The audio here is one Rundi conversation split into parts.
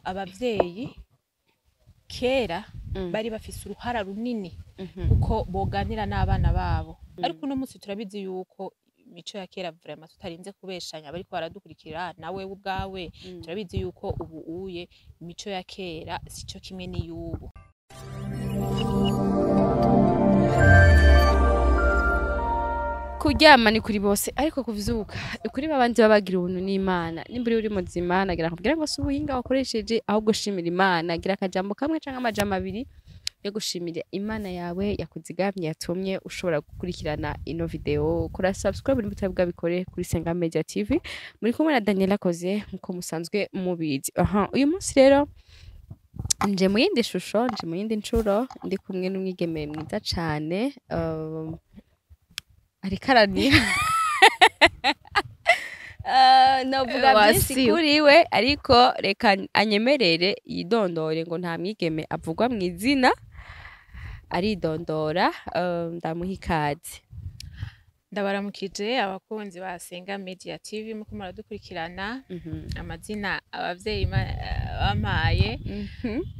Abavyeyi kera bari bafise uruhara runini kuko boganira n'abana babo, ariko uno munsi turabizi yuko imico ya kera, vraiment, tutarinze kubeshanya bariko baradukurikira, nawe ubwawe turabizi yuko ubu uye imico ya kera sico kimwe n'iyubu. Kuryama ni kuri bose, ariko kuvyuka kuri babandi baba bagira ubuntu n'Imana. Nimba uri muzima, nagira nkubwire ngo si ubuhinga wakoresheje, ahubwo shimira Imana. Gira akajambo kamwe canke amajambo abiri yo gushimira Imana yawe yakuzigamye, yatumye ushobora gukurikirana ino video. Kora subscribe nimba utari bwabikore kuri Senga Media TV. Muri kumwe na Daniela Koze nkuko musanzwe mubizi. Aha uyu munsi rero nje mu yindi shusho, nje mu yindi ncuro, ndi kumwe n'umwigeme mwiza cane, ariko araniha. Novuga byinshi Wasiwe. kuri we, ariko reka anyemerere yidondore, ngo nta mwigeme avugwa mu izina, aridondora. Ndamuha ikaze. Ndabaramukije abakunzi ba Senga Media TV muko muradukurikirana. Amazina abavyeyi bampaye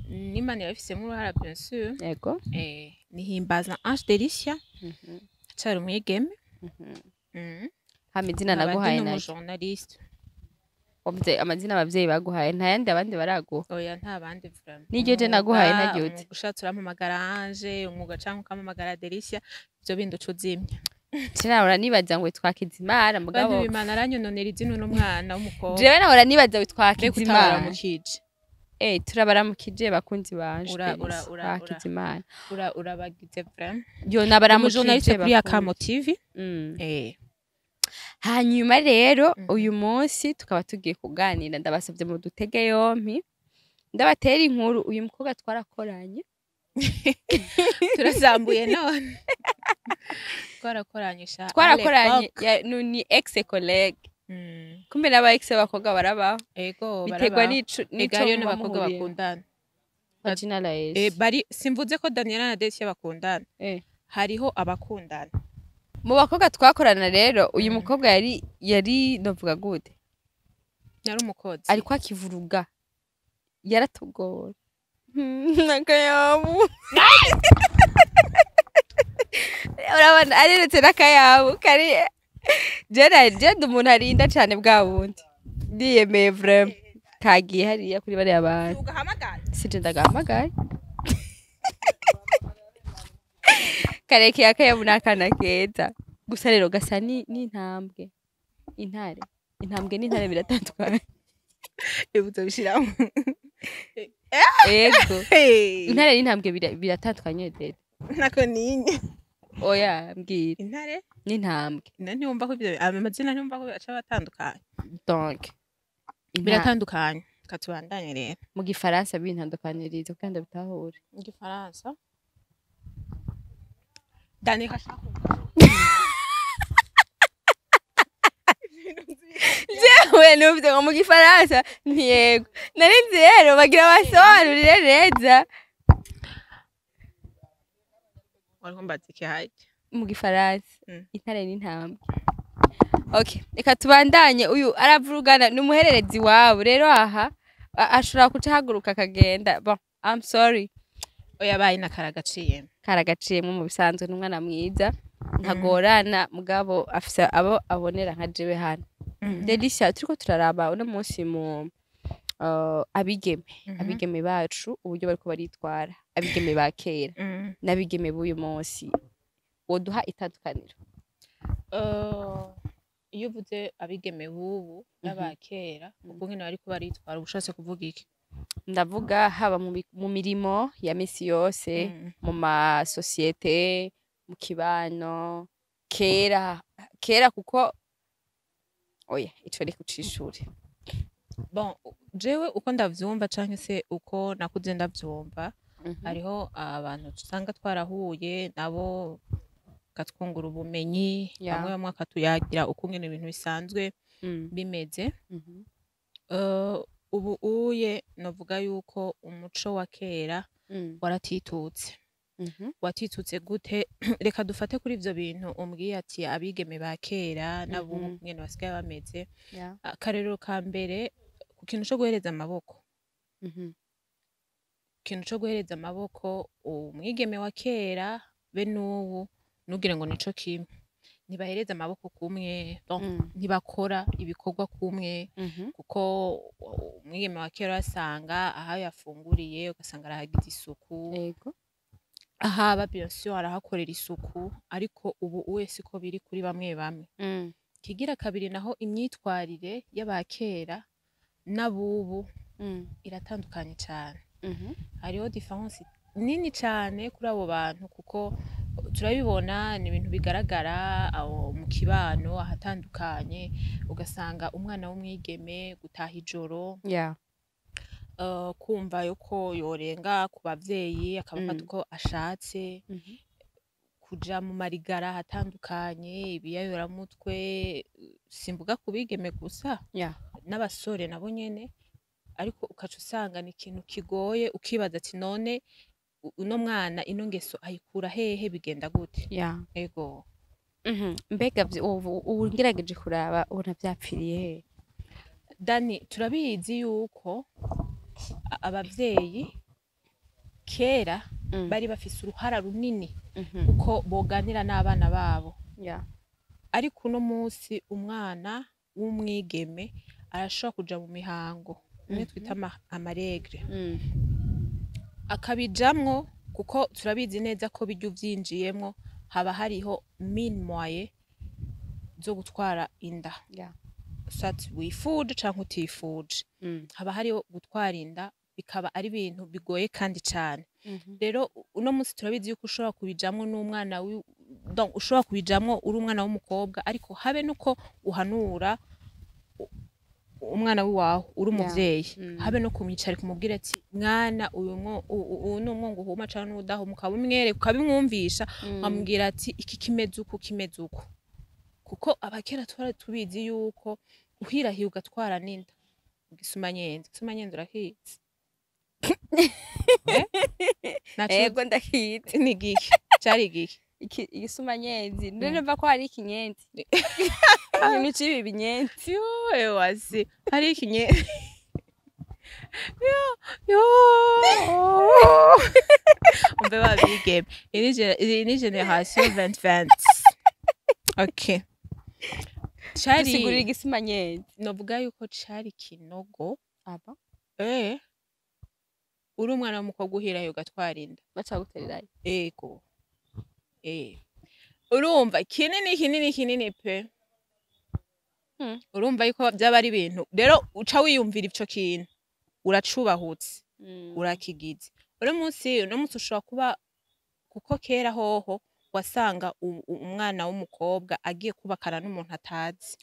n'Imana irabifisemo uruhara, bien sûr. Nihimbaza Ange Delicia, cari umwigeme. Hama izina Nkaba ndi naguhaye nayo? n'umujournaliste. Wavuze amazina abavyeyi baguhaye, nta yandi abandi baraguha? Oya, nta bandi vraiment. N'iryo je naguhaye Umwuga, ntaryo uzi? umwuga ushatse urampamagara Ange, umwuga canke ukampamagara Delicia, ivyo bindi uca uzimya. Sinahora nibaza ngo witwa Kizimana, mugabo Bantu b'Imana, aranyononera izina uno mwana w'umukobwa. Jewe nahora nibaza witwa Mbega Kizimana. utabaramukije? Turabaramukije bakunzi banje. Kizimana. Urabagize vraiment. Yo, nabaramukije Umujournaliste kuri bakunzi. Akamo TV. Hanyuma rero uyu munsi tukaba tugiye kuganira, ndabasabye mu dutege yompi, ndabatera inkuru. Uyu mukobwa twarakoranye. Turasambuye none. Twarakoranye sha. Twarakoranye, ni ex collègue. Kumbe n'aba ex b'abakobwa barabaho. Ego. Biterwa Barabaho. n'ico Ega hariyo muba n'abakobwa muhuriyemo. bakundana. Kwa jina la Yesu. Bari simvuze ko Daniela na Delicia bakundana. Hariho abakundana. Mu bakobwa twakorana rero, uyu mukobwa yari novuga gute? Yari umukozi. Ariko akivuruga yaratugora n'akayabu. Urabona arirutse n'akayabu kari jena jenda. Umuntu arinda cane bwa bundi, ndiyemeye vraiment, kagiye hariya kuri bariya bantu. Ugahamagara. Sije ndagahamagaye. Karekeye akayabu n'akana keza gusa rero gasa n'intambwe, intare. Intambwe n'intare biratandukanye. Ibuzo bishiramo. Ego, intare n'intambwe biratandukanye dede. Nako ninye. Oya, mbwira. Intare n'intambwe. Na ntiwumva ko ibyo amazina, ntiwumva ko aca batandukanye? Donc Biratandukanye. Katubandanye rero. Mu gifaransa bintandukaniriza kugira ndabitahure. Mu gifaransa. Dani kashaka. Jewe numvise ngo mu gifaransa, ntiyego narinzi rero bagira basobanurire neza. Wariko mbaza iki haje? Mu gifaransa. Intare n'intambwe. Okay, reka tubandanye. Uyu aravurugana n'umuhererezi wabo rero aha ashobora kuca ahaguruka akagenda. Bon, I'm sorry. Oya, bayi nakaragaciyemo. Karagaciyemwo. Mu bisanzwe n'umwana mwiza, ntagorana, mugabo afise abo abonera nka jewe hano. Delicia, turiko turaraba uno munsi mu abigeme, abigeme bacu uburyo bariko baritwara, abigeme ba kera n'abigeme b'uyu munsi, woduha itandukaniro? Iyo uvuze abigeme b'ubu n'abakera ukungene bariko baritwara, uba ushatse kuvuga iki? Ndavuga haba mu mirimo ya misi yose, mu masosiyete, mu kibano. Kera kera kuko oya, ico reka ucishure. Bon, jewe uko ndavyumva canke se uko nakuze ndavyumva, hariho abantu usanga twarahuye nabo bakatwungura ubumenyi, bamwe bamwe akatuyagira ukungene ibintu bisanzwe bimeze. Ubu uye novuga yuko umuco wa kera waratitutse. Watitutse gute? Reka dufate kuri ivyo bintu umbwiye ati abigeme ba kera n'abubu ngene basigaye bameze. Akarorero ka mbere ku kintu co guhereza amaboko. Ikintu co guhereza amaboko umwigeme wa kera be n'ubu, ntugire ngo nico kimwe. Ntibahereza amaboko kumwe, donc ntibakora ibikorwa kumwe, kuko umwigeme wa kera wasanga aho yafunguriye ugasanga arahagize isuku, ahaba bien sûr arahakorera isuku, ariko ubu uwe siko biri kuri bamwe bamwe. Kigira kabiri naho, imyitwarire y'abakera n'abubu iratandukanye cane. Hariho différence nini cane kuri abo bantu, kuko turabibona, ni ibintu bigaragara aho mu kibano ahatandukanye, ugasanga umwana w'umwigeme gutaha ijoro, kumva yuko yorenga ku bavyeyi akabafata uko ashatse, kuja mu marigara ahatandukanye, ibiyayoramutwe. Simvuga ku bigeme gusa, n'abasore nabo nyene, ariko ukaca usanga ni ikintu kigoye, ukibaza ati none uno mwana ino ngeso ayikura hehe, bigenda gute? Ego. Mbega ubu ngerageje kuraba, ubona vyapfiriye he? Dani, turabizi yuko abavyeyi kera bari bafise uruhara runini, kuko boganira n'abana babo, ariko uno munsi umwana w'umwigeme arashobora kuja mu mihango imwe twita ama règles, akabijamwo, kuko turabizi neza ko bijya uvyinjiyemwo haba hariho mille moyens zo gutwara inda, soit wifuje canke utifuje, haba hariho gutwara inda, bikaba ari ibintu bigoye kandi cane. Rero uno munsi turabizi yuko ushobora kubijamwo n'umwana donc ushobora kubijamwo uri umwana w'umukobwa, ariko habe nuko uhanura umwana w'iwawe uri umuvyeyi, habe no kumwicarika umubwira ati mwana, uyu uyu ni umwongo uhuma canke n'udahuma, ukabimwereka, ukabimwumvisha, ukamubwira ati iki kimeze uku, kimeze uku, kuko abakera twari tubizi yuko uhirahiye ugatwara n'inda, igisumanyenzi, igisumanyenzi urakizi? Eh? Naco Ego, ndakizi. Ni igiki? Cari igiki? Igisumanyenzi ndumva ko hari ikinyenzi, ikintu cibi binyenzi. Yo, wasi hari ikinye, yo yo, umve babigeme, iyi ni génération 2020, okay? Cari Dusigurira igisumanyenzi. Novuga yuko cari kinogo. Aba Uri umwana w'umukobwa uhirayo ugatwara inda, bacagutererayo. Ego, urumva kinini kinini kinini pe. Urumva yuko byaba ari ibintu rero uca wiyumvira ico kintu uracubahutse, urakigize. Uno munsi, uno munsi ushobora kuba, kuko kera hoho wasanga umwana w'umukobwa agiye kubakana n'umuntu atazi.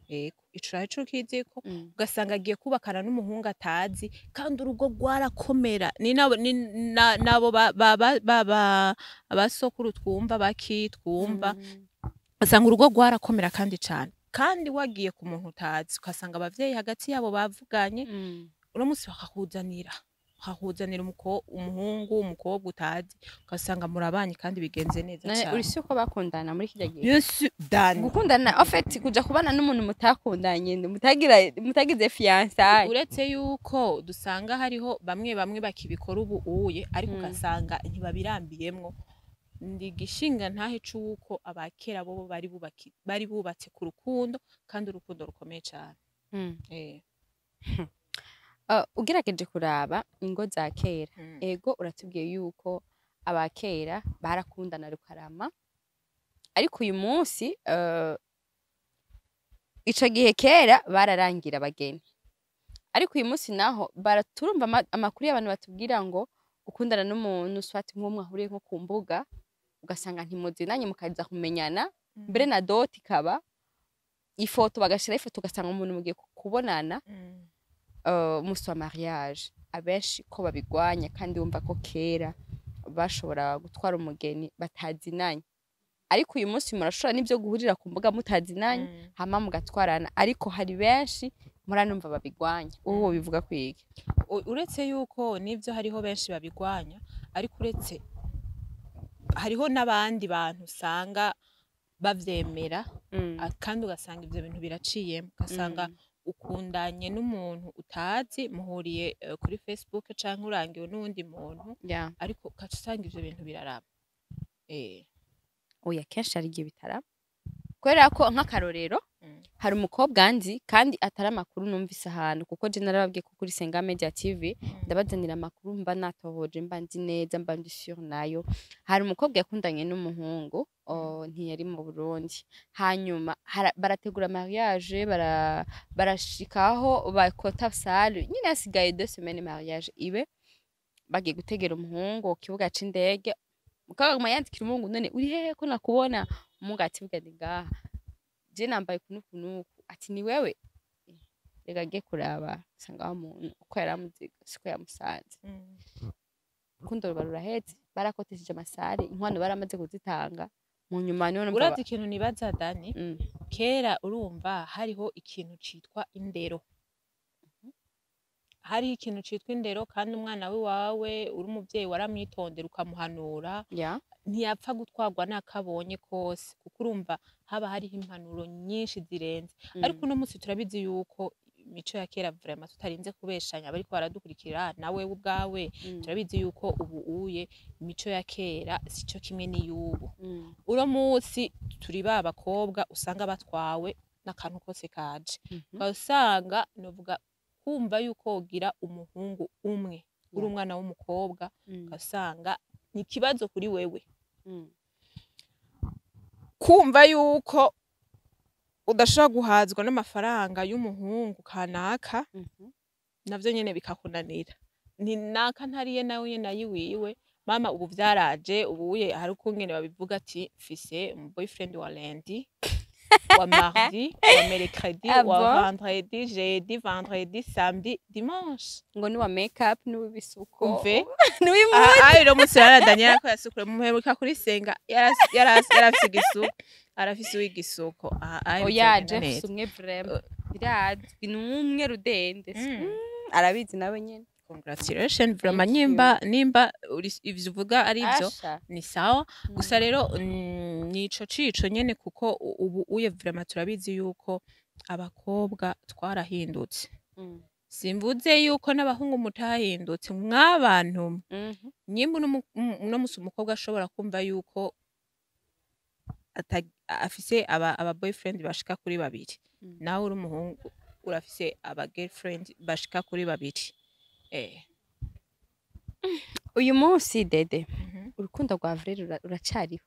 Yego, ico naco ukiziko, ugasanga agiye kubakana n'umuhungu atazi, kandi urugo rwarakomera. Ni nabo, ni nabo ba abasokuru twumva baki twumva, usanga urugo rwarakomera kandi cane, kandi wagiye ku muntu utazi, ugasanga abavyeyi hagati yabo bavuganye. Uno munsi bakakuzanira umuhungu, umukobwa utazi, ugasanga murabanye kandi bigenze neza None cane. uri si uko bakundana muri kirya gihe? Bien sûr, Dani. Gukundana, en fait kuja kubana n'umuntu mutakundanye, mutagira, mutagize fiançailles. Uretse yuko dusanga hariho bamwe bamwe bakibikora ubu uye, ariko ugasanga ntibabirambiyemwo. Ndi gishinga ntahe c'uko abakera bobo bari bubatse ku rukundo, kandi urukundo rukomeye cane. Ugerageje kuraba ingo za kera, ego, uratubwiye yuko abakera barakundana rukarama, ariko uyu munsi, ico gihe kera bararangira abageni, ariko uyu munsi naho baraturumva amakuru y'abantu batubwira ngo gukundana n'umuntu, soit nk'uwo mwahuriye nko ku mbuga, ugasanga ntimuzinanye, mukaza kumenyana mbere na dot ikaba ifoto, bagashiraho ifoto, ugasanga umuntu mugiye kubonana umunsi wa mariage. Abenshi ko babigwanya, kandi wumva ko kera bashobora gutwara umugeni batazinanye, ariko uyu munsi murashobora n'ibyo guhurira ku mbuga mutazinanye, hama mugatwarana, ariko hari benshi muranumva babigwanya. Wowe bivuga kwiki? Uretse yuko nivyo hariho benshi babigwanya, ariko uretse hariho n'abandi bantu usanga bavyemera, kandi ugasanga ivyo bintu biraciyemo, ugasanga Ukundanye n'umuntu utazi, muhuriye kuri Facebook canke urangiwe n'uwundi muntu, ariko ugaca usanga ivyo bintu biraraba. Oya, kenshi hari igihe bitaraba, kubera ko nk'akarorero, hari umukobwa nzi, kandi atari amakuru numvise ahantu, kuko je narababwiye ko kuri Senga Media TV ndabazanira amakuru mba natohoje, mba nzi neza, mba ndi sûre nayo. Hari umukobwa yakundanye n'umuhungu, ntiyari mu Burundi. Hanyuma barategura mariage, barashikaho bakota salle nyine, hasigaye 2 semaines mariage ibe. Bagiye gutegera umuhungu ku kibuga c'indege, mukobwa aguma yandikira umuhungu: "None uri hehe ko nakubona?" Umuhungu ati: "Burya ndi ngaha, je nambaye kunuku nuku." Ati: "Ni wewe?" Reka agiye kuraba, usanga wa muntu uko yaramuzi siko yamusanze. Urukundo ruba ruraheze, barakotesheje ama salles, inkwano baramaze kuzitanga. Mu nyuma niho numva Urazi ikintu nibaza, Dani? Kera urumva hariho ikintu citwa indero, hariho ikintu citwa indero, kandi umwana w'iwawe uri umuvyeyi waramwitondera, ukamuhanura. Ntiyapfa gutwarwa n'akabonye kose, kuko urumva haba hariho impanuro nyinshi zirenze. Ariko uno munsi turabizi yuko imico ya kera, vraiment tutarinze kubeshanya bariko baradukurikira, nawe ubwawe, turabizi yuko ubu uye imico ya kera sico kimwe n'iyubu. Uno munsi turi ba bakobwa usanga batwawe n'akantu kose kaje, ukaba usanga novuga kumva yuko wogira umuhungu umwe uri umwana w'umukobwa, ugasanga ni ikibazo kuri wewe. Kumva yuko udashobora guhazwa n'amafaranga y'umuhungu kanaka, navyo nyene bikakunanira. Ni naka ntariye nawe nyene ayiwiwe mama. Ubu vyaraje, ubuye hari ukungene babivuga ati: "Mfise umu boyfriend wa lundi, wa mardi, wa mercredi, Ah wa bon? vendredi, jeudi, vendredi, samedi, dimanche." Ngo ni wa make up n'uw'ibisuko. Umve. N'uw'impuzu. Ah, uno munsi rero Daniela ko yasukura, muheruka kuri Senga, yarafise igisuko, arafise uw'igisuko. Ah, ah, Oya. bizogenda Jeff neza. Umwe vraiment birazwi, ni umwe rudende. Arabizi nawe nyene. Congratulations vraiment. Thank you. Nimba ivyo uvuga ari ivyo, Asha. ni sawa. Gusa rero nico cico nyene, kuko ubu uye vraiment turabizi yuko abakobwa twarahindutse. Simvuze yuko n'abahungu mutahindutse, mwabantu. Nyimba uno musi umukobwa ashobora kumva yuko afise aba boyfriend bashika kuri babiri, nawe uri umuhungu urafise aba girlfriend bashika kuri babiri. Uyu munsi, Dede, urukundo rwa vrai ruracariho?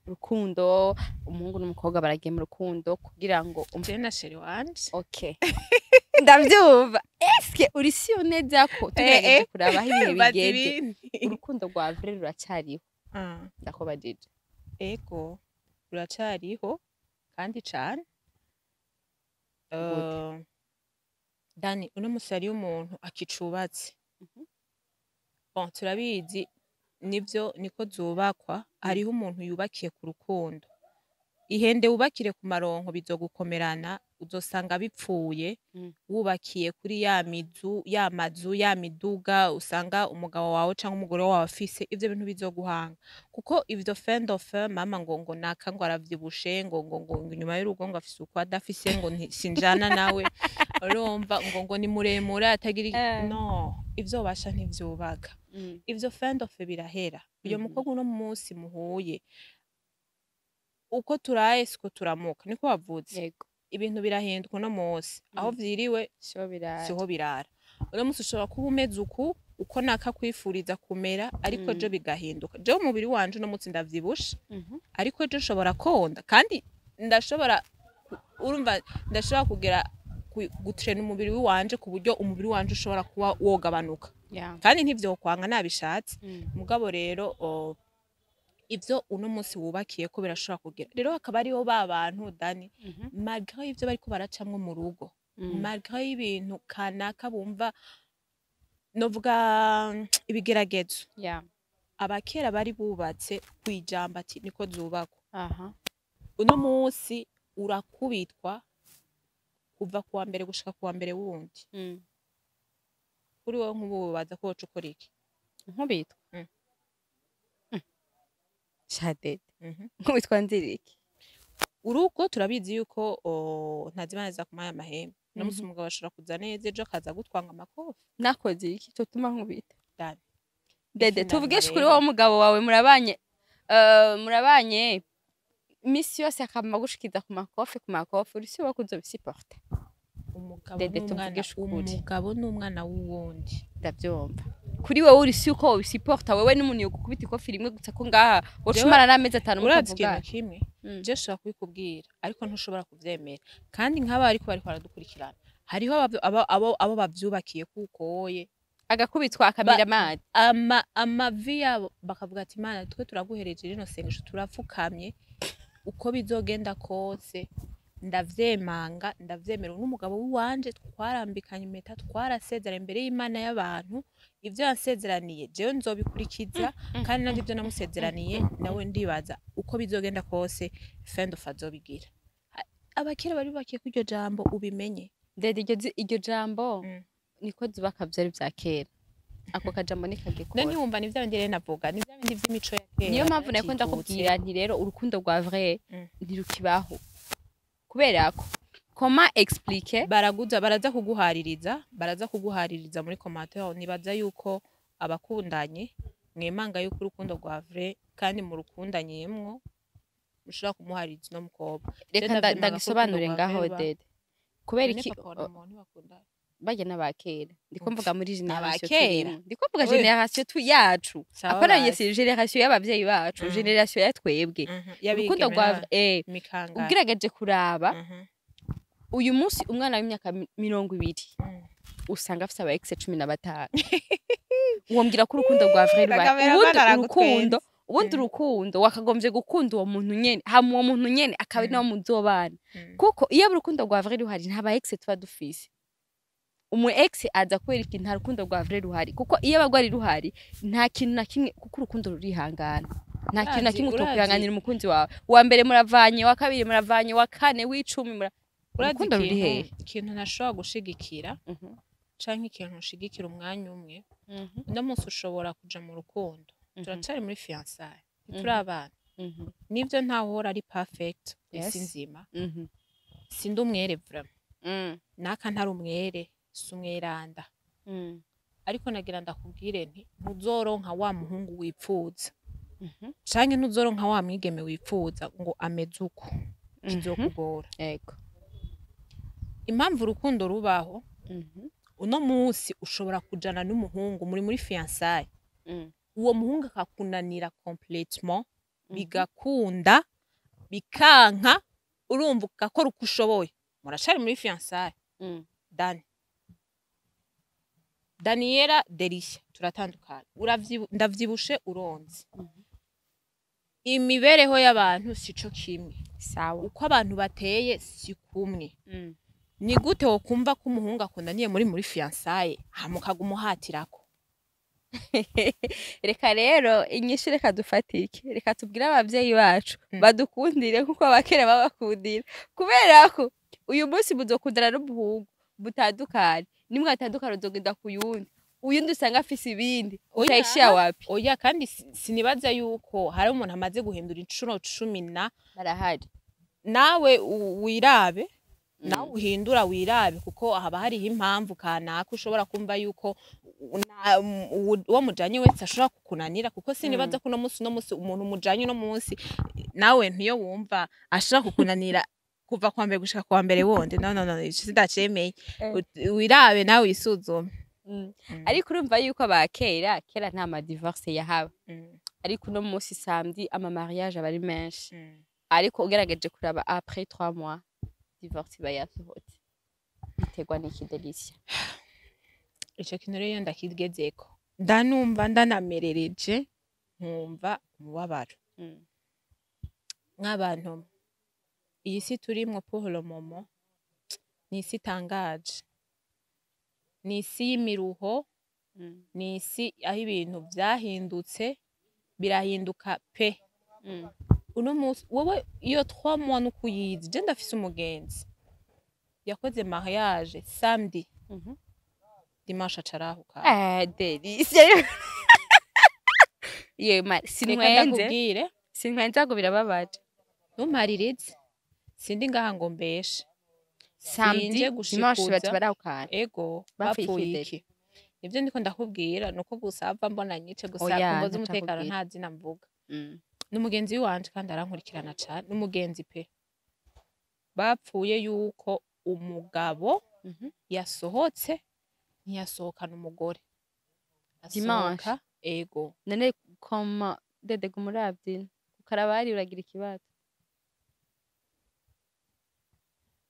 Urukundo, umuhungu n'umukobwa baragiye mu rukundo kugira ngo Je na chéri wanje. Okay, ndavyumva. Eske uri sûre neza ko tugerageje kuraba aho ibihe Baza bigeze, ibindi. urukundo rwa vrai ruracariho? Ah, Ndakubajije. Ego, ruracariho kandi cane. Gute? Dani, uno musi hariyo umuntu akicubatse. Bon, turabizi nivyo niko zubakwa. Hariho umuntu yubakiye ku rukundo. Ihende wubakire ku maronko, bizogukomerana, uzosanga bipfuye. Wubakiye kuri ya mizu, ya mazu, ya miduga usanga umugabo wawe canke umugore wawe afise, ivyo bintu bizoguhanga, kuko ivyo fin de fin, mama, ngo naka ngo aravyibushe, ngo inyuma y'urugo ngo afise uko adafise, ngo sinjana nawe, urumva, ngo ni muremure atagira No, ivyo basha ntivyubaka. Ivyo fin de fin birahera. Uyo mukobwa uno munsi muhuye, uko turaye siko turamuka, niko wavuze. Yego. Ibintu birahinduka. Uno munsi aho vyiriwe siho birara. Siho birara. Uno munsi ushobora kuba umeze uku uko naka kwifuriza kumera, ariko ejo bigahinduka. Jewe umubiri wanje uno munsi ndavyibushe, ariko ejo nshobora konda, kandi ndashobora urumva, ndashobora kugera gutrena umubiri wanje ku buryo umubiri wanje ushobora kuba wogabanuka, kandi ntivyokwanga nabishatse. Mugabo rero ivyo uno munsi wubakiye ko birashobora kugera. Rero hakaba hariho ba bantu, Dani, malgré ivyo bariko baracamwo mu rugo, malgré ibintu kanaka bumva, novuga ibigeragezo, abakera bari bubatse kwijamba ati niko zubakwa. Uno munsi urakubitwa kuva kuwa mbere gushika kuwa mbere wundi. Kuri wowe nk'ubu baza ko woca ukora iki? Nkubitwa? Mm. Sha Dede, Mhm. nkubitwa nziriki? Urugo turabizi yuko ntazibana kumaya amahembe. Uno musi umugabo ashobora kuza neza, ejo akaza gutwanga amakofi. Nakoze iki cotuma nkubita? Dani. Dede, Ifi tuvugishe na kuri rero. wowe, umugabo wawe murabanye, murabanye imisi yose, akama gushikiza ku makofi, ku makofi, uri si wowe kuzobisuporta? Umugabo Dede, n'umwana, tuvugishe ukuri. umugabo n'umwana w'uwundi. Ndavyumva. Kuri wowe uri si uko wobisuporta, wewe n'umuntu yogukubita ikofi rimwe gusa ko ngaha woca Jewe- umara n'amezi 5 Urazi mutavugana. ikintu kimwe? Je nshobora kubikubwira, ariko ntushobora kuvyemera. Kandi nk'aba ariko bariko baradukurikirana, hariho abo bavyubakiye kukoye agakubitwa akamira amazi. Amavi yabo bakavuga ati: "Imana, twe turaguhereje rino sengesho, turapfukamye, uko bizogenda kose ndavyemanga, ndavyemera." N'umugabo w'iwanje twarambikanye impeta, twarasezeranye imbere y'Imana y'abantu. Ivyo yansezeraniye jewe nzobikurikiza, kandi nanje ivyo namusezeraniye nawe ndibaza uko bizogenda kose fin de fois azobigira. Abakera bari bubakiye ko iryo jambo ubimenye. Dede, iryo jambo niko zubaka vyari vya kera, ako kajambo nikagikora. None ntiwumva ni vya bindi rero navuga, ni vya bindi vy'imico ya kera Niyo mpamvu nariko yaratitutse. ndakubwira nti rero urukundo rwa vrai ntirukibaho, kubera ko comment expliquer? Baraguza, baraza kuguhaririza muri commentaire. Nibaza yuko abakundanye mwemanga yuko urukundo rwa vrai kandi murukundanyemwo, mushobora kumuhaririza uno mukobwa. Reka Je ndavyemanga ko ndagisobanure urukundo rwa ngaho vrai rubaho. Dede, kubera None iki? papa wa mama ntibakundana? Barya n'abakera, ndiko mvuga muri génération Abakera? turimo, ndiko mvuga Oye. génération tu yacu. Sawa. Apana Basi. yesi génération y'abavyeyi bacu, génération ya twebwe. Urukundo Y'abigeme rwa mikangara. Ugerageje kuraba uyu munsi umwana w'imyaka 20 usanga afise aba ex 15, wombwira ko urukundo rwa vrai rubaye? Cameraman Ubundi aragutwenza. urukundo, ubundi urukundo wakagombye gukunda uwo muntu nyene, hama uwo muntu nyene akaba ari nawe muzobana, kuko iyo urukundo rwa vrai ruhari nta ba ex tuba dufise. Umu ex aza kubera iki? Nta rukundo rwa vrai ruhari, kuko iyo aba rwari ruhari nta kintu na kimwe, kuko urukundo rurihangana, nta kintu na kimwe utokwihanganira umukunzi wawe. Uwa mbere muravanye, wa kabiri muravanye, wa kane, w'icumi mura Urazi urukundo ruri ikintu hehe? ikintu ntashobora gushigikira canke ikintu nshigikira umwanya umwe, uno munsi ushobora kuja mu rukundo, turacari muri fiançailles, ntituri abana. Nivyo, ntawuhora ari perfect kw'isi nzima. Sindi umwere vraiment, naka ntari umwere, si umweranda, ariko nagira ndakubwire nti ntuzoronka wa muhungu wipfuza canke ntuzoronka wa mwigeme wipfuza ngo ameze uko, kizokugora. Impamvu urukundo rubaho, uno munsi ushobora kujana n'umuhungu muri fiançailles, uwo muhungu akakunanira complètement, bigakunda bikanka, urumva ugakora uko ushoboye, muracari muri fiançailles. Dani, Daniela, Derisha, turatandukana. Ndavyibushe, uronze. Imibereho y'abantu sico kimwe, uko abantu bateye si kumwe. Ni gute wokumva ko umuhungu akundaniye muri fiançailles, hama ukaguma uhatirako? Reka rero inyishu, reka dufatike, reka tubwire abavyeyi bacu badukundire nkuko abakera babakundira, kubera ko uyu munsi muzokundana n'umuhungu mutandukane, nimwatandukana uzogenda ku yundi, uyundi usanga afise ibindi. Oya. Utayishira wapi? Oya, kandi sinibaza yuko hari umuntu amaze guhindura incuro cumi na Barahari. Nawe wirabe, nawe uhindura wirabe, kuko haba hariho impamvu kanaka ushobora kumva yuko uwo mujanye wese ashobora kukunanira, kuko sinibaza ko uno munsi umuntu mujanye uno munsi nawe ntiyo wumva ashobora kukunanira kuva kwa mbere gushika kwa mbere wundi. No, no, no, ico sindacemeye. Wirabe nawe, wisuzume. Ariko urumva yuko abakera kera nta ma divorce yahaba, ariko uno munsi samedi ama mariage aba ari menshi, ariko ugerageje kuraba après 3 mois divorce iba yasohotse. Biterwa n'iki, Delicia? Ico kintu rero iyo ndakigezeko ndanumva ndanamerereje, nkumva umubabaro. Nk'abantu, iyi si turimwo pour le moment ni isi itangaje, ni isi y'imiruho, ni isi aho ibintu vyahindutse, birahinduka pe. Uno munsi wowe iyo 3 mois nuko uyizi. Je ndafise umugenzi yakoze mariage samedi, dimanche acarahuka. Eh, Delicia, ye ma Reka sinwenze ndakubwire. Sinwenze, ahubwo birababaje. Ntumparirize. Sindi ngaha ngo mbeshe. Samedi, Sinje dimanche gushikuza. baca barahukana. Ego. Bapfuye Bapfuye iki? iki? Nivyo ndiko ndakubwira, nuko gusa ava mbona nyice gusa Oya, kumvo z'umutekano, ntacakubwira. nta zina mvuga. Ni umugenzi wanje kandi arankurikirana cane, ni umugenzi pe. Bapfuye yuko umugabo yasohotse, ntiyasohokana umugore. Dimanche? Asohoka, ego. None koma dede gumuravye ukarabari uragira ikibazo.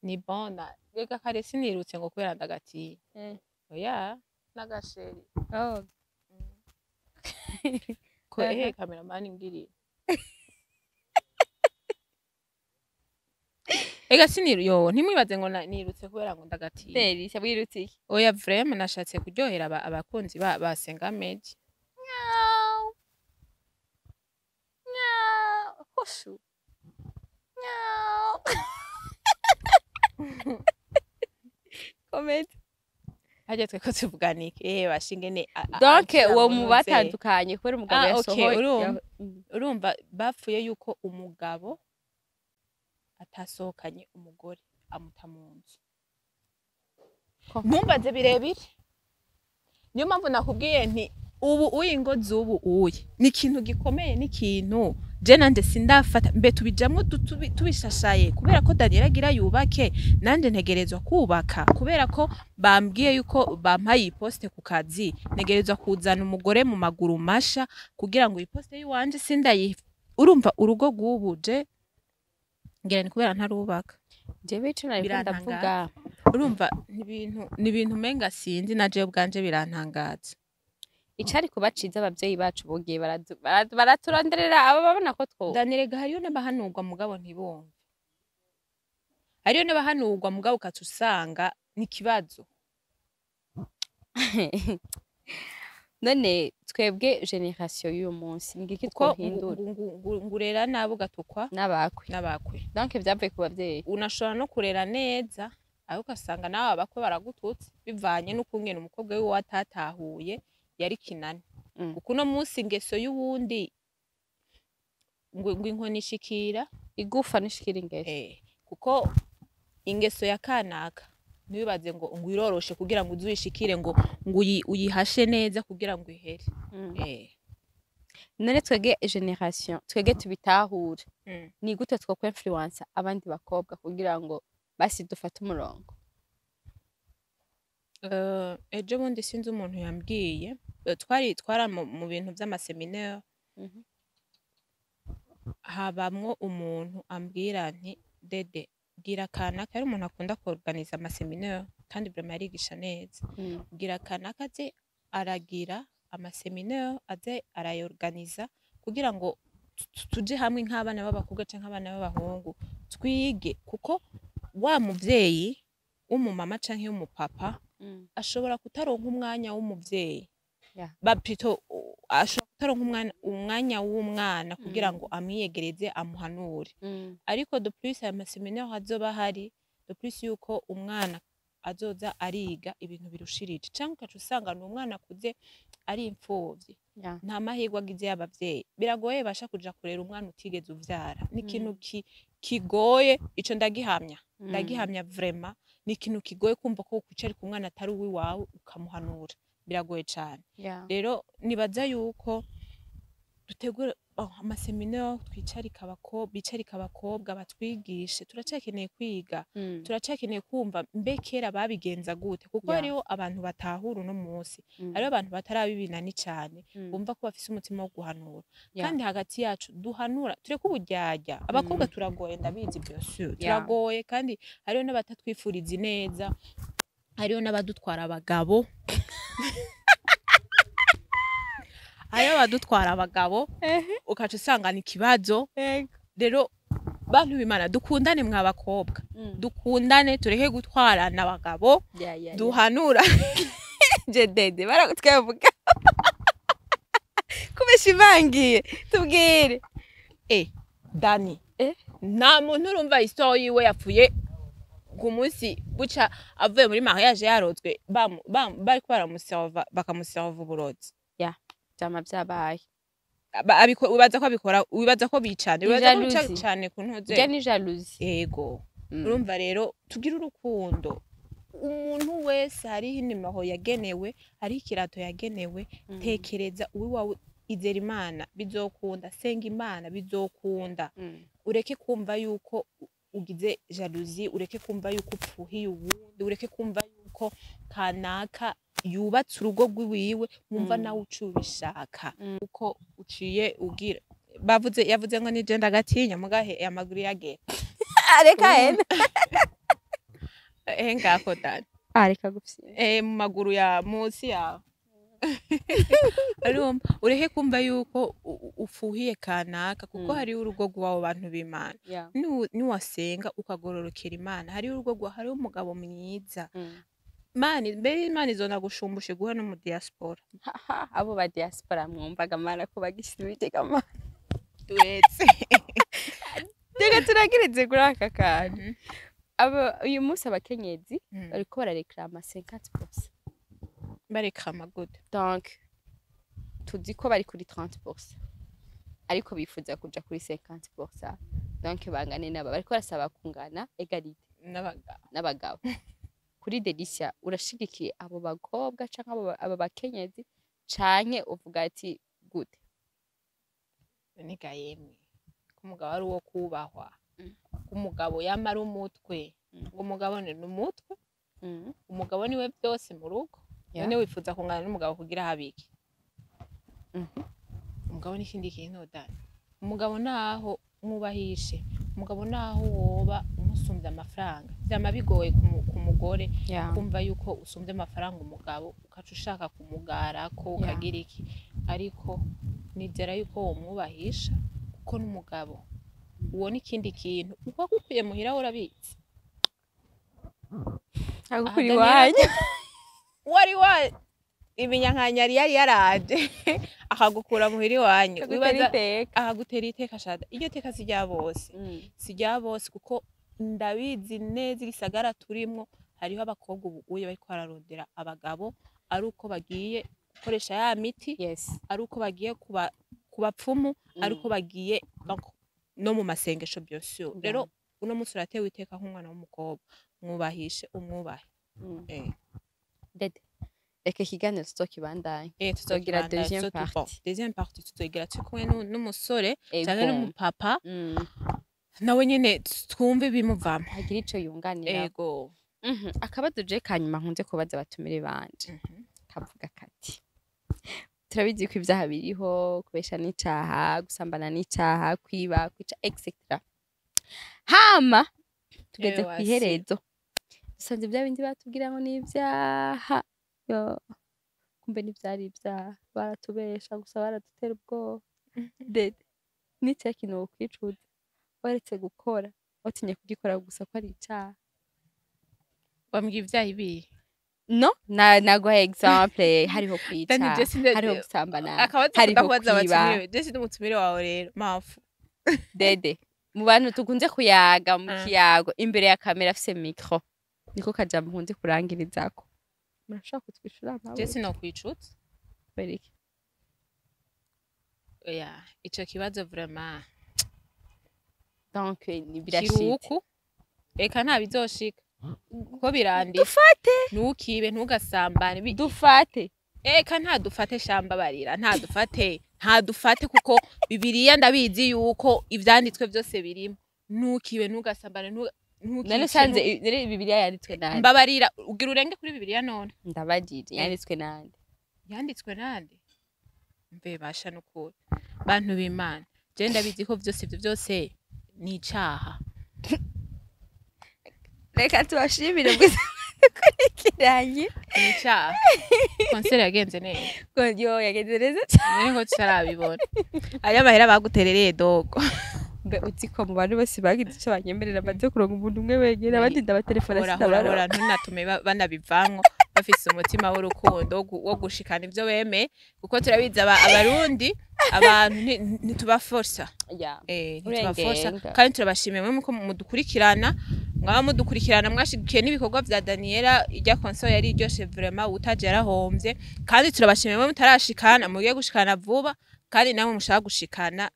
Ni bona rega, kare sinirutse ngo kubera ndagatinya. Oya, n'agasheri. Oh. Ko Aha. ehe, kameramani ngiriye. Ega siniru yo, ntimwibaze ngo nirutse kubera ngo ndagatinya. Deri, wirutse iki? Oya, vraiment nashatse kuryohera abakunzi ba Senga Media. Nyau. Nyau. Hoshu. Nyau. Comment. Harya tweko tuvugana iki? Bashingene Donc uwo mu mu batandukanye kubera umugabo Ah, okay, yasohoye. urumva. Urumva, bapfuye yuko umugabo atasohokanye umugore, amuta mu nzu. Ntumbaze birebire. Niyo mpamvu nakubwiye nti ubu uyi ngo z'ubu uyi ni ikintu gikomeye, ni ikintu je nanje sindafata mbe tubijamwo tubishashaye kubera ko Daniel agira yubake, nanje ntegerezwa kubaka kubera ko bambwiye yuko bampaye iyi poste ku kazi, ntegerezwa kuzana umugore mu maguru masha kugira ngo iyi poste yiwanje sindayi. Urumva, urugo rw'ubu je ngira ni kubera ntarubaka. Jewe ico nariko Birantangaza. ndavuga. Urumva, ni ibintu umenga sinzi, na jewe ubwanje birantangaza. Icari kuba ciza, abavyeyi bacu bogiye baraturonderera aba babona ko two Daniel, hariyo n'abahanurwa mugabo ntibumve, hariyo n'abahanurwa mugabo ukaca usanga ni ikibazo. None twebwe génération y'uyu munsi ni igiki Kuko twohindura? ngurera nabi ugatukwa n'abakwe. N'abakwe. Donc vyavuye ku bavyeyi. Unashobora no kurera neza ariko ugasanga nawe abakwe baragututse bivanye n'ukungene umukobwa wiwe atatahuye yari kinani. Kuko uno munsi ingeso y'uwundi ngo inkoni ishikira igufa nishikira ingeso. Kuko ingeso ya kanaka ntiwibaze ngo iroroshe kugira ngo uze uyishikire ngo uyihashe neza kugira ngo ihere. None twebwe génération, twebwe tubitahure, ni gute twokwa influence abandi bakobwa kugira ngo basi dufate umurongo? Ejo bundi sinzi umuntu yambwiye, twari twara mu bintu vy'ama séminaire, habamwo umuntu ambwira nti: "Dede, bwira kanaka." Yari umuntu akunda kuorganiza ama séminaire kandi vraiment yarigisha neza. "Bwira kanaka aze aragira ama séminaire, aze arayorganiza kugira ngo tuje hamwe nk'abana b'abakobwa canke abana b'abahungu twige, kuko wa muvyeyi w'umumama canke w'umupapa ashobora kutaronka umwanya w'umuvyeyi, ba plutôt ashobora kutaronka umwanya w'umwana kugira ngo amwiyegereze, amuhanure. Ariko de plus aya ma séminaire azoba ahari, de plus yuko umwana azoza ariga ibintu birushirije, canke ugaca usanga ni umwana akuze ari imfuvyi, nta mahirwe agize y'abavyeyi. Biragoye basha kuja kurera umwana utigeze uvyara, ni ikintu kigoye. Ico ndagihamya, ndagihamya vraiment. Ni ikintu kigoye kumva ko kwicarika umwana atari uwiwawe ukamuhanura, biragoye cane. Rero nibaza yuko dutegura ama séminaire, twicarika abakobwa, bicarika abakobwa batwigishe. Turacyakeneye kwiga, turacyakeneye kumva mbe kera babigenza gute, kuko hariho abantu batahura uno munsi, hariho abantu batarabibinani cane, bumva ko bafise umutima wo guhanura. Kandi hagati yacu duhanura, tureke uburyarya. Abakobwa turagoye, ndabizi, bien sûr. Turagoye, kandi hariho n'abatatwifuriza ineza, hariho n'abadutwara abagabo, hariho abadutwara abagabo, ukaca usanga ni ikibazo. Rero bantu b'Imana, dukundane mwa bakobwa, dukundane, tureke gutwarana abagabo, duhanura. Je dede barakutwevuga kubishimangiye, tubwire. Dani, nta muntu urumva histoire yiwe yapfuye ku munsi buca avuye muri mariage yarozwe, bariko baramuserva, bakamuserva uburozi. Vyama vyabaye. Wibaza ko abikora, wibaza ko bicana, wibaza ko bica Jalousie. cane ku ntuze. Irya ni jalousie. Ego. Urumva rero, tugira urukundo. Umuntu wese hariho inimaho yagenewe, hariho ikirato yagenewe. Tekereza uwiwawe, izera Imana bizokunda, senga Imana bizokunda. Ureke kumva yuko ugize jalousie, ureke kumva yuko upfuhiye uwundi, ureke kumva yuko kanaka yubatse urugo rw'iwiwe wumva nawe uca ubishaka. Uko uciye ugira bavuze, yavuze ngo nije ndagatinya mugahe amaguru yagera. Reka ene. Ehe, ngako dani. Reka gufyina. Mu maguru ya munsi yawe. Urumva, ureke kumva yuko ufuhiye kanaka, kuko hariho urugo rw'abo bantu b'Imana. Niwasenga ukagororokera Imana, hariho urugo rwa, hariho umugabo mwiza. Mani mbere Imana izona gushumbusha guha no mu diaspora. Abo ba diaspora mwumvaga mana ko bagishyira Uwiteka mana. Turetse. Reka turageretse kuri aka kantu. Aba uyu munsi abakenyezi bariko barareklama 50%. Barekama gute? Donc tuzi ko bari kuri 30%, ariko bifuza kuja kuri 50%, donc bangane nabo, bariko barasaba kungana, égalité n'abagabo. N'abagabo. Kuri Delicia, urashigikiye abo bakobwa canke abo bakenyezi, canke uvuga ati gute? Niga yemwe, ko umugabo ari uwo kubahwa, ko umugabo yamara umutwe, ngo umugabo ni umutwe, umugabo niwe byose mu rugo. None wifuza kungana n'umugabo kugira habiki? Umugabo n'ikindi kintu dani. Umugabo naho mwubahishe, umugabo naho woba umusumbye amafaranga, vyama bigoye ku mugore kumva yuko usumbye amafaranga umugabo, ukaca ushaka kumugarako, ukagira iki. Ariko nizera yuko womwubahisha, kuko n'umugabo uwo n'ikindi kintu uko agukuye muhira urabizi. Agukuri Aha, Daniela. Iwanyu. Wari wa iminyankanyari yari yaraje akagukura muhira iwanyu. Akagutera Wibaza- iteka. Akagutera iteka shada. Iryo teka si rya bose, si rya bose, kuko ndabizi neza igisagara turimwo hariho abakobwa ubu uye bariko bararondera abagabo ari uko bagiye gukoresha ya miti, ari uko bagiye ku bapfumu, ari uko bagiye donc no mu masengesho, bien sûr. Rero uno munsi uratewe iteka nk'umwana w'umukobwa, mwubahishe, umwubahe. Dede, reka ikiganiro tuzokibandanye. Tuzogira Tuzogira deuxième partie. Deuxième partie tuzogira turi kumwe n'umusore Ego. canke n'umupapa, nawe nyene twumve ibimuvamo. Hagira ico yunganira. Ego. Akabazo je kanyuma nkunze kubaza abatumire banje kavuga kati: turabizi ko ibyaha biriho, kubesha n'icaha, gusambana n'icaha, kwiba, kwica, etc. Hama tugeze Ewe, ku wasi. iherezo, dusanze bya bindi batubwira ngo ni ibyaha, yo kumbe ntivyari ibyaha, baratubesha gusa, baradutera ubwoba. Dede, n'icaha kintu wokwicuza waretse gukora, watinye kugikora gusa ko ari icaha? Wambwiye ivyaha ibihe? No, na naguha exemple: hariho kwica, Dani, je sinde- hariho gusambana, Akabazo hariho kudakubaza kwiba. abatumire, je sindi umutumire wawe rero mafu. Dede, mu bantu tukunze kuyaga mu kiyago imbere ya kamera afise micro, niko kajambo nkunze kurangirizako. Murashobora kutwishura Je nkawe? sinokwicutsa. Kubera iki? Oya, ico kibazo vraiment Donc ni birashitse. Kiruku eka nta bizoshika kuko biranditse: Dufate. Ntukibe, ntugasambane. Dufate. Eka nta dufate shamba barira, nta dufate, nta dufate, kuko Bibiliya ndabizi yuko ivyanditswe byose birimo: ntukibe, ntugasambane, ntukice. None usanze none Bibiliya yanditswe nande? Mbabarira, ugira urenge kuri Bibiliya none. Ndabajije, yanditswe nande? Yanditswe nande? Mbe basha, nukuri bantu b'Imana, je ndabizi ko vyose ivyo byose ni icaha. Reka tubashimire gusa dukurikiranye. Ni icaha. Concert yagenze neza? Yo, yagenze neza cyane. None ko tutarabibona ayo mahera baguterereye dogo? Mbe uzi ko mu bantu bose bagize icyo banyemerera maze kuronka umuntu umwe wenyine, abandi ndabatelefona Hora hora hora. sinabaronka. Ntunatume banabivamwo bafise umutima w'urukundo wo gushikana ivyo bemeye, kuko turabizi Abarundi abantu ntitubaforsa. Ntitubaforsa. Urengenga. Kandi turabashimiye mwe muko mudukurikirana, mwaba mudukurikirana, mwashigikiye n'ibikorwa vya Daniela. Irya concert yari iryoshe vraiment, utaje yarahomvye. Kandi turabashimiye mwe mutarashikana, mugiye gushikana vuba. Kandi namwe mushaka gushikana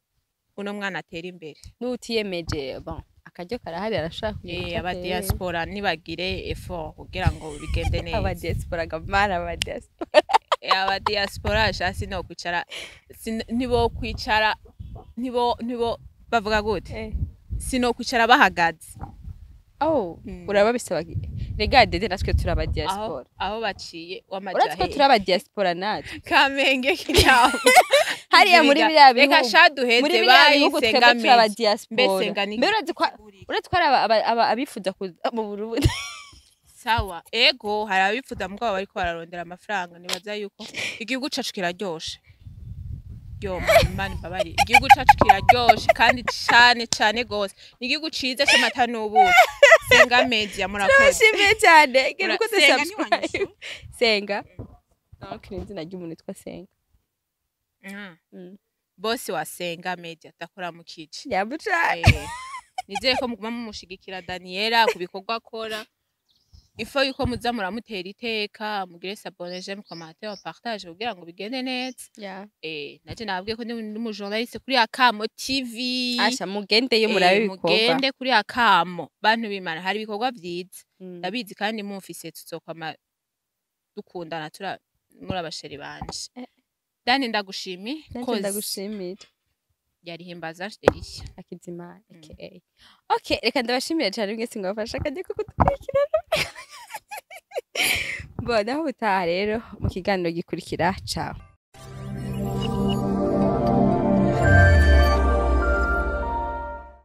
uno mwana atera imbere. N'utiyemeje, bon, akaryo karahari, arashaka kugira icyo Aba aterera. diaspora nibagire effort kugira ngo bigende neza. Aba diaspora gamara, aba diaspora. Aba diaspora sha, sinokwicara, nibo kwicara, nibo bavuga gute, sinokwicara bahagaze. Oh, uraba bisaba rega dede, natwe turi aba Aho diaspora. Aho baciye wamaja. Uretse ko turi aba diaspora natwe. Kamenge kinama. Hariya muri biriya Reka bihugu, shaduheze. muri biriya bihugu twebwe turi aba diaspora. Mbese ngani? Mbere urazi ko hari abifuza kuza mu Burundi. Sawa, ego, hari abifuza, mugabo bariko bararondera amafaranga. Nibaza yuko igihugu cacu kiraryoshe. Yo Imana imbabare, igihugu cacu kiraryoshe kandi cane cane gose. Ni igihugu ciza c'amata n'ubuki. Senga Media, murakoze. Turabashimiye cyane. Gira ukoze Senga. subscribe. Ntiwanyishuye. Senga, donc ni izina ry'umuntu witwa Senga. Bosi wa Senga Media, ndakora mu kici. Yabuca. Nizere ko muguma mumushigikira Daniela ku bikorwa akora. Ifo yuko muza muramutera iteka, mugire s'abonner, j'aime, commenter, partage kugira ngo bigende neza. Naje nababwiye ko ndi umujournaliste kuri Akamo TV. Asha, mugendeyo murabe ibikorwa. Mugende kuri Akamo, bantu b'Imana, hari ibikorwa vyiza. Ndabizi kandi mumfise tuzokwama dukundana, tura muri abasheri banje. Dani, ndagushimi. Nanje Koze. Ndagushimira. Yari Himbaza Delicia. Hakizimana aka. Okay, reka ndabashimire cyane mwese ngo bafashe akajya ko kudukurikirana. Mbona aho ubutaha rero mu kiganiro gikurikira. Ciao.